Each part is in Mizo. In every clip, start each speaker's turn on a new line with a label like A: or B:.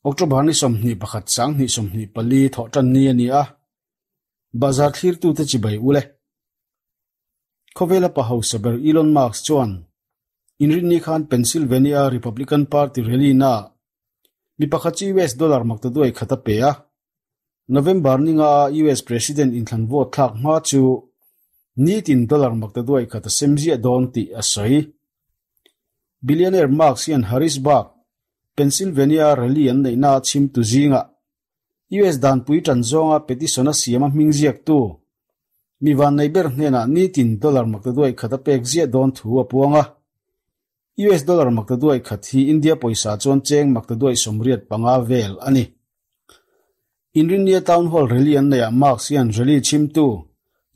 A: October ni 21 2024 Thawhtanni a ni a, Bazar thlirtute chibai u le. Khawvela pa hausa ber Elon Musk chuan Inrinni khan Pennsylvania Republican Party rally naah mi pakhat chu US dollar maktaduai khat a pe a. November ni nga a US President inthlan vote thlak hma chu nitin dollar maktaduai khat a sem ziah dawn tih a sawi. Billionaire Musk hian Harrisburg, Pennsylvania rally an neihna a chhimtu zingah US danpui tan zawnga petition a siam a hming ziaktu mi vannei ber hnenah nitin dollar maktaduai khat a pek ziah dawn thu a puang a. US dollar maktaduai khat hi India pawisa chuan cheng maktaduai 85 vel a ni. Inrinnia Town Hall rally an neihah Musk hian rally chhimtu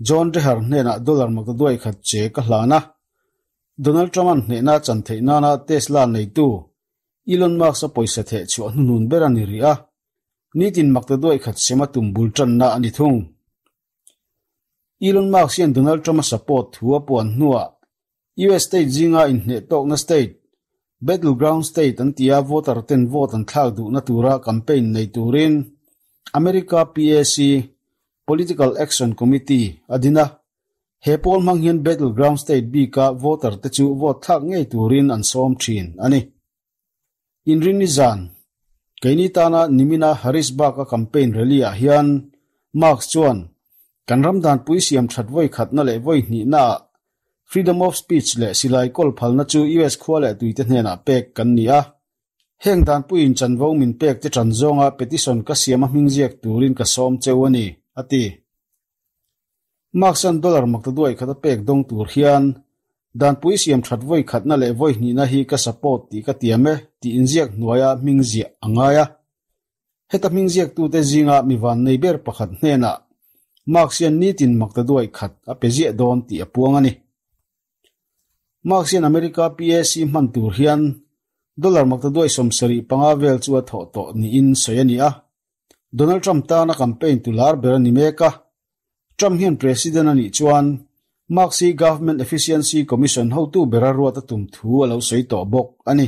A: John Dreher hnenah dollar maktaduai khat che ka hlan a. Donald Trump-a'n hnehna a chan theih nana Tesla neitu Elon Musk-a pawisa theh chhuah hnuhnun ber a ni rih a, nitin maktaduai khat sem a tum bul tanna a ni thung. Elon Musk hian Donald Trump-a support thu a puan hnuah US state zinga inhneh tawkna state, battleground state an ti a, voter ten vote an thlak duhna tura campaign nei turin America PAC, Political Action Committee, a din a. He pawl hmang hian battleground state bika voter te chu vote thlak ngei turin an sawm thin a ni. Inrinni zan, keini tana nimina Harrisburg-a campaign rally-ah hian Musk chuan kan ram danpui siam that vawi khatna leh vawi hnihnaah freedom of speech leh silai kawl phalna chu US khua leh tuite hnenah pek kan ni a. Heng danpuiin chanvo min pek te tan zawnga petition ka siam a hming ziak turin ka sawm cheu a ni, a ti. Musk-a'n dollar maktaduai khat a pek dawng tur hian danpui siam that vawi khatna leh vawi hnihna hi ka support tih ka tiam e tih inziak hnuaia hming ziah a ngai a. Heta hming ziaktute zinga mi vannei ber pakhat hnenah Musk hian nitin maktaduai khat a pe ziah dawn tih a puang a ni. Musk hian America PAC hman tur hian dollar maktaduai 75 vel chu a thawh tawh niin sawi a ni a. Donald Trump tana campaign tu lar ber a ni mek a. Trump hian President a nih chuan Musk hi Government Efficiency Commission hotu bera ruat a tum thu a lo sawi tawh bawk a ni.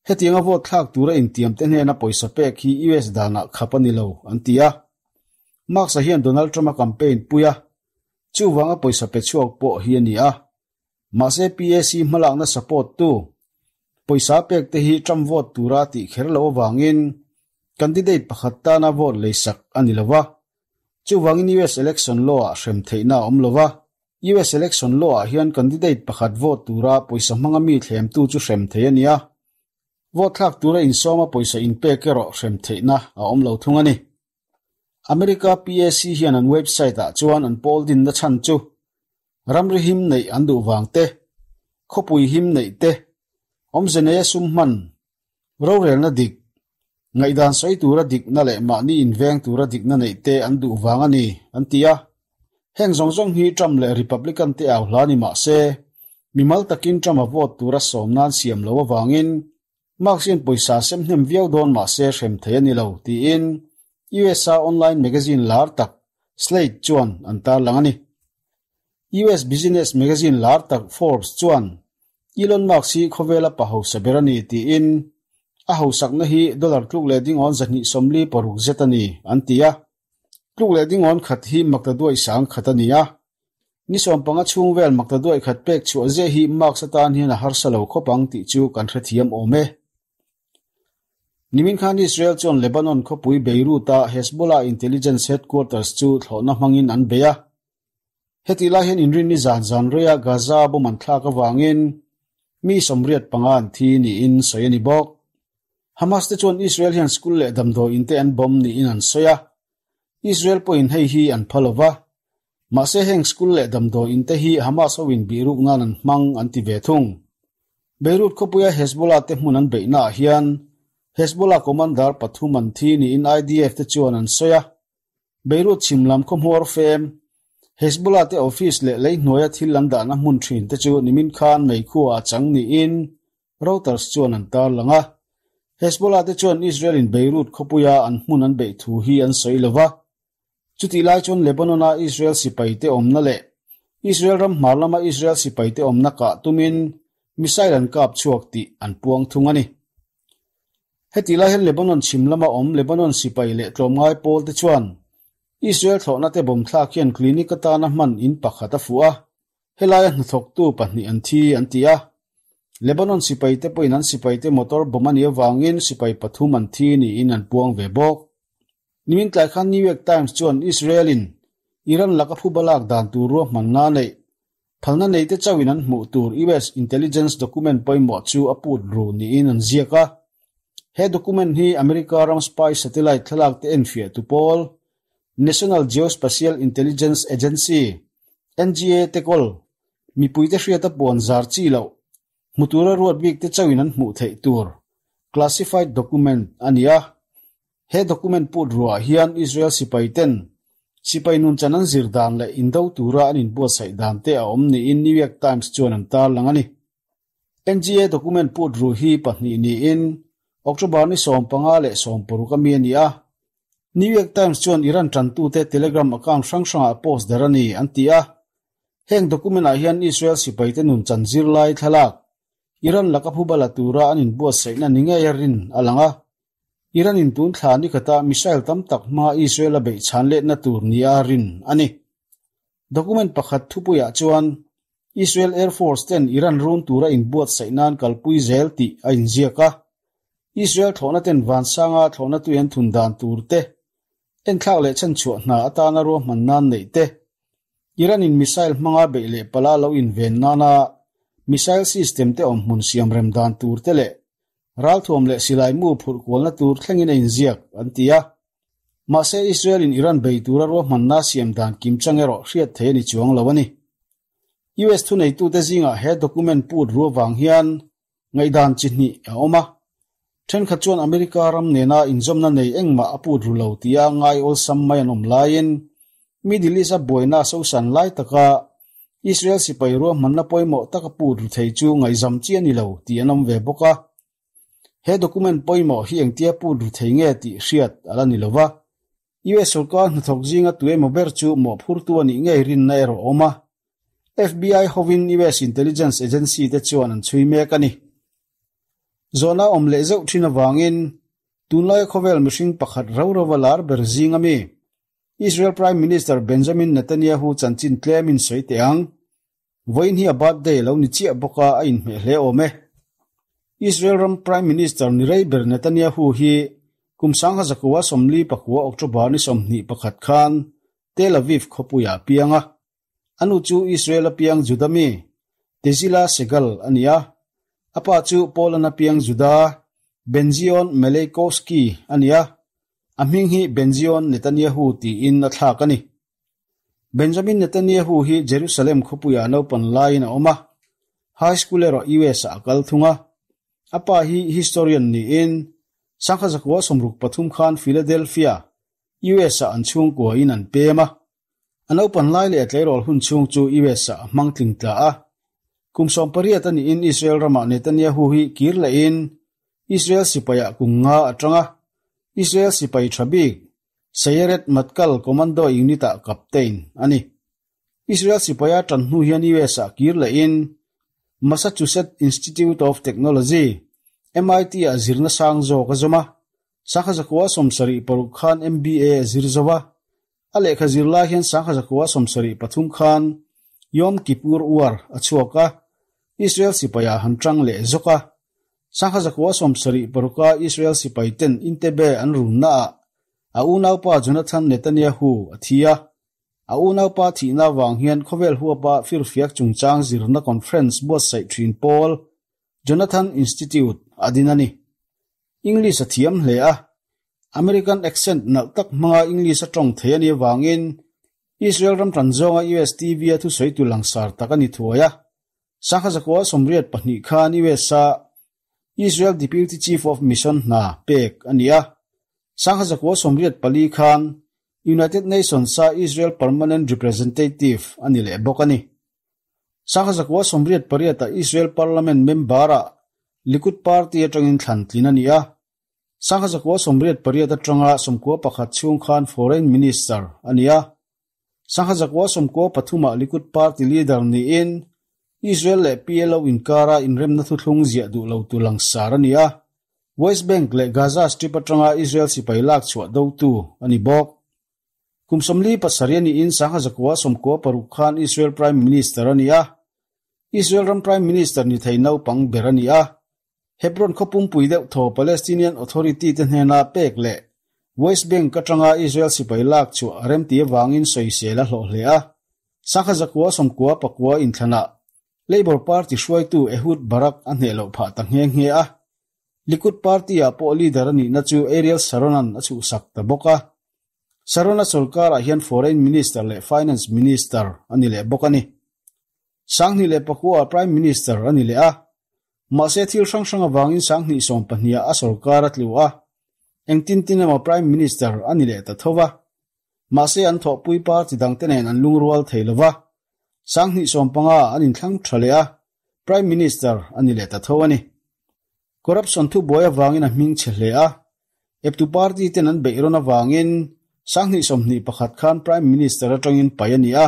A: Hetianga vote thlak tura intiamte hnena pawisa pek hi US danah khap a ni lo, an ti a. Musk-a hian Donald Trump-a campaign pui a, chuvanga pawisa pe chhuak pawh hi a ni a. Mahse PAC hmalakna support tu pawisa pek te hi Trump vote tura tih kher loh avangin candidate pakhat tana vote leisak a ni lova. Chuvangin US election law ah hrem theihna a awm lova. US election law ah hian candidate pakhat vote tura pawisa hmanga mi thlemtu chu hrem thei a ni a. Vote thlak tura insawma pawisa inpek erawh hrem theihna a awm lo thung a ni. America PAC hian an website ah chuan an pawl dinna chhan chu ramri him neih an duh vang te, khawpui him neih te, awmze neia sum hman, rorelna dik, ngaihdan sawi tura dikna leh mahni inveng tura dikna neih te an duh vang a ni, an ti a. Heng zawng zawng hi Trump leh Republican te au hla ni mah se, mimal takin Trump a vote tura sawm nan siam lo avangin Musk hian pawisa sem hnem viau dawn mah se hrem thei a ni lo, tiin USA online magazine lar tak Slate chuan an tarlang a ni. US business magazine lar tak Forbes chuan Elon Musk hi khawvela pa hausa ber a ni tiin a hausakna hi dollar tluk leh dingawn 246 zet a ni, an ti a. Tluk leh dingawn khat hi maktaduai sang khat a ni a. Ni 15 chhung vel maktaduai khat pek chhuah ziah hi Musk atan hian a harsa lo khawp ang tih chu kan hrethiam awm e. Nimin khan Israel chuan Lebanon khawpui Beirut-a Hezbollah intelligence headquarters chu thlawhna hmangin an bei a. Hetih lai hian inrinni zan zan reia Gaza bomb an thlak avangin mi 85 an thi niin sawi a ni bawk. Hamas te chuan Israel hian school leh damdawiin te an bomb niin an sawi a. Israel pawhin hei hi an pha lova. Mahse heng school leh damdawiin te hi Hamas hoin bihruk nan an hmang an ti ve thung. Beirut khawpuia Hezbollah te hmun an beihnaah hian Hezbollah commander pathum an thi niin IDF te chuan an sawi a. Beirut chhim lam khawhmuar fem, Hezbollah te office leh lei hnuaia thil an dahna hmun thin te chu nimin khan meikhuaah a chang niin Reuters chuan an tarlang a. Hezbollah te chuan Israel in Beirut khawpuia an hmun an beih thu hi an sawi lova. Chutih lai chuan Lebanon-a Israel sipaite awmna leh Israel ram hmar lama Israel sipaite awmna kah tumin missile an kap chhuak tih an puang thung a ni. Hetih lai hian Lebanon chhim lama awm Lebanon sipai leh tlawmngai pawl te chuan Israel thlawhna te bawm thlak hian clinic atana hman in pakhat a fuh a, helaia hnathawktu pahnih an thi an ti a. Lebanon sipai te pawhin an sipai te motor bomb a nih avangin sipai pathum an thi niin an puang ve bawk. Nimin tlai khan New York Times chuan Israel-in Iran laka phuba lak dan tur ruahmanna a neih Phalna neite chauhin an hmuh tur US intelligence document pawimawh chu a put ru niin an ziak a. He document hi America ram spy satellite thlalak te enfiah tu pawl, National Geospatial Intelligence Agency, NGA, te kawl, mipuite hriata puan zar chi loh, hmu tura ruat bik te chauhin an hmuh theih tur classified document a ni a. He document put ruah hian Israel sipai ten sipai nunchan an zir dan leh indo tura an inbuatsaih dan te a awm niin New York Times chuan an tarlang a ni. NGA document put ruh hi pahnih niin October ni 15 leh 16 a mi a ni a. New York Times chuan Iran tantute Telegram account hrang hrangah post der a ni an ti a. Heng document-ah hian Israel sipaite nunchan zirlai thlalak Iran laka phuba la tura an inbuatsaihna ni ngei a rin a lang a. Iran-in tun thla ni khata missile tam tak hmaa Israel a beih chhan letna tur nia a rin a ni. Document pakhat thupuiah chuan Israel Air Force ten Iran run tura inbuatsaih nan kalpui zel tih a inziak a. Israel thlawhna ten vansanga thlawhna tui an thun dan tur te, enthlak leh chhanchhuah hna atana ruahman nan neih te, Iran-in missile hmanga beih leh pala lo inven nana missile system te awmhmun siamrem dan tur te leh Ralthuam leh silai mu phurh kualna tur thlengin a inziak, an ti a. Mahse, Israel-in Iran bei tura ruahmanna siam dan kim chang erawh hriat thei a ni chuang lo a ni. US thuneitute zingah he document put ruah vang hian ngaihdan chi hnih a awm a. Thenkhat chuan America ram nena inzawmna nei engmah a put ru lo tia ngai awlsam mai an awm laiin Middle East-a buaina sosan lai taka Israel sipai ruahmanna pawimawh taka put ru thei chu ngaihzam chi a ni lo tih an awm ve bawk a. He document pawimawh hi engtia put ru thei nge tih hriat a la ni lo va. US sorkar hnathawk zinga tu emaw ber chu mawhphurtu a nih ngei rinna erawh a awm a. FBI hovin US intelligence agency te chuan an chhui mek a ni. Zawhna awm leh zeuh thin avangin tunlaia khawvel mihring pakhat rau rauva lar ber zing a mi. Israel Prime Minister Benjamin Netanyahu chanchin tlemin sawi teh ang. Vawiin hi a birthday lo ni chiah bawk a, a inhmeh hle awm e. Israel ram Prime Minister ni rei ber Netanyahu hi kum sangha zakua 44 October ni 21 khan Tel Aviv khawpuiah a piang a. A nu chu Israel a piang Juda mi, Tezila Segal a ni a. A pa chu Poland a piang Juda, Benzion Meleikowski a ni a. A hming hi Benzion Netanyahu tiin a thlak a ni. Benjamin Netanyahu hi Jerusalem khawpuiah naupan laiin a awm a, high school erawh US-ah a kal thung a. A pa hi historian niin sangha 163 khan Philadelphia, US-ah an chhungkuain an pem a. A naupan lai leh a tleirawl hun chhung chu US-ah a hmang tling tla a. Kum 18 a niin Israel ramah Netanyahu hi kir lehin Israel sipaiah kum nga a tang a, Israel sipai tha bik Sayeret Matkal Commando Unit-ah captain a ni. Israel sipaia tan hnu hian US-ah kir lehin Massachusetts Institute of Technology, MIT-ah zirna sang zawk a zawm a, sangha 176 khan MBA a zir zo a. A lehkha zir lai hian sangha 173 khan Yom Kippur War a chhuak a, Israel sipaiah han tang leh zawk a. Sangha 76 a Israel sipai ten Entebbe an runnaah a unaupa Jonathan Netanyahu a thi a. A unaupa thihna avang hian khawvel huapa firfiak chungchang zirna conference buatsaih thin pawl Jonathan Institute a din a ni. English a thiam hle a, American accent nalh tak hmanga English a tawng thei a nih avangin Israel ram tan zawnga US TV a thusawitu langsar tak a ni thuai a. Sangha 182 khan US-a Israel Deputy Chief of Mission hna pek a ni a. Sangha 184 khan United Nations-a Israel Permanent Representative a ni leh bawk a ni. Sangha 188-a Israel Parliament member-ah Likud Party atangin thlan tlin a ni a. Sangha 188 atanga 91 chhung khan Foreign Minister a ni a. Sangha 93-ah Likud Party leader niin Israel leh PLO inkara inremna thuthlung ziah duh lo tu langsar a ni a. West Bank leh Gaza Strip atanga Israel sipai lak chhuah dotu a ni bawk. Kum 47 a niin 1996 khan Israel Prime Minister a ni a. Israel ram Prime Minister ni thei naupang ber a ni a. Hebron khaw pumpui deuh thaw Palestinian Authority te hnena pek leh West Bank atanga Israel sipai lak chhuah a remti avangin sawisel a hlawh hle a. 1999 inthlanah Labour Party hruaitu Ehud Barak a hneh loh phah ta nghe nghe a. Likud Party-ah pawh leader a nihna chu Ariel Sharon-a'n a chhuhsak ta bawk a. Sharon-a sawrkarah hian Foreign Minister leh Finance Minister a ni leh bawk a ni. 2009-ah Prime Minister a ni leh a. Mahse thil hrang hrang avangin 2012-ah a sawrkar a tlu a. Engtin tin emaw Prime Minister a ni leh ta tho va. Mahse an thawhpui party dangte nen an lungrual thei lo va. 2015-ah an inthlang tha leh a, Prime Minister a ni leh ta tho a ni. Corruption thubuai avangin a hming chhe hle a, eptu party ten an beih rawn avangin 2021 khan Prime Minister atangin paih a ni a.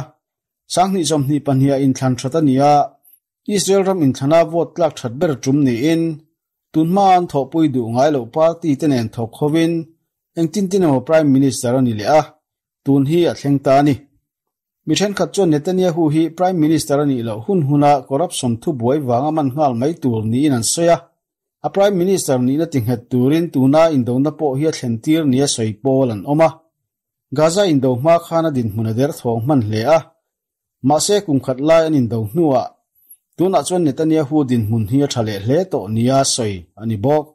A: 2022-ah inthlan that a ni a, Israel ram inthlana vote tlak that ber tum niin tunhma an thawhpui duh ngai loh party te nen thawk hovin engtin tin emaw Prime Minister a ni leh a, tun hi a thleng ta a ni. Mi thenkhat chuan Netanyahu hi Prime Minister a nih loh hun huna corruption thubuai vanga man nghal mai tur niin an sawi a, a Prime Minister nihna tinghet turin tuna indona pawh hi a thlen tir nia sawi pawl an awm a. Gaza indo hma khan a dinhmun a derthawng hman hle a, mahse kum khat lai an indo hnuah tunah chuan Netanyahu dinhmun hi a tha leh hle tawh nia sawi a ni bawk.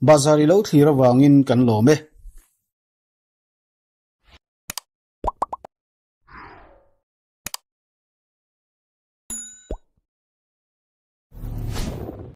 A: Bazar i lo thlir avangin kan lawm e.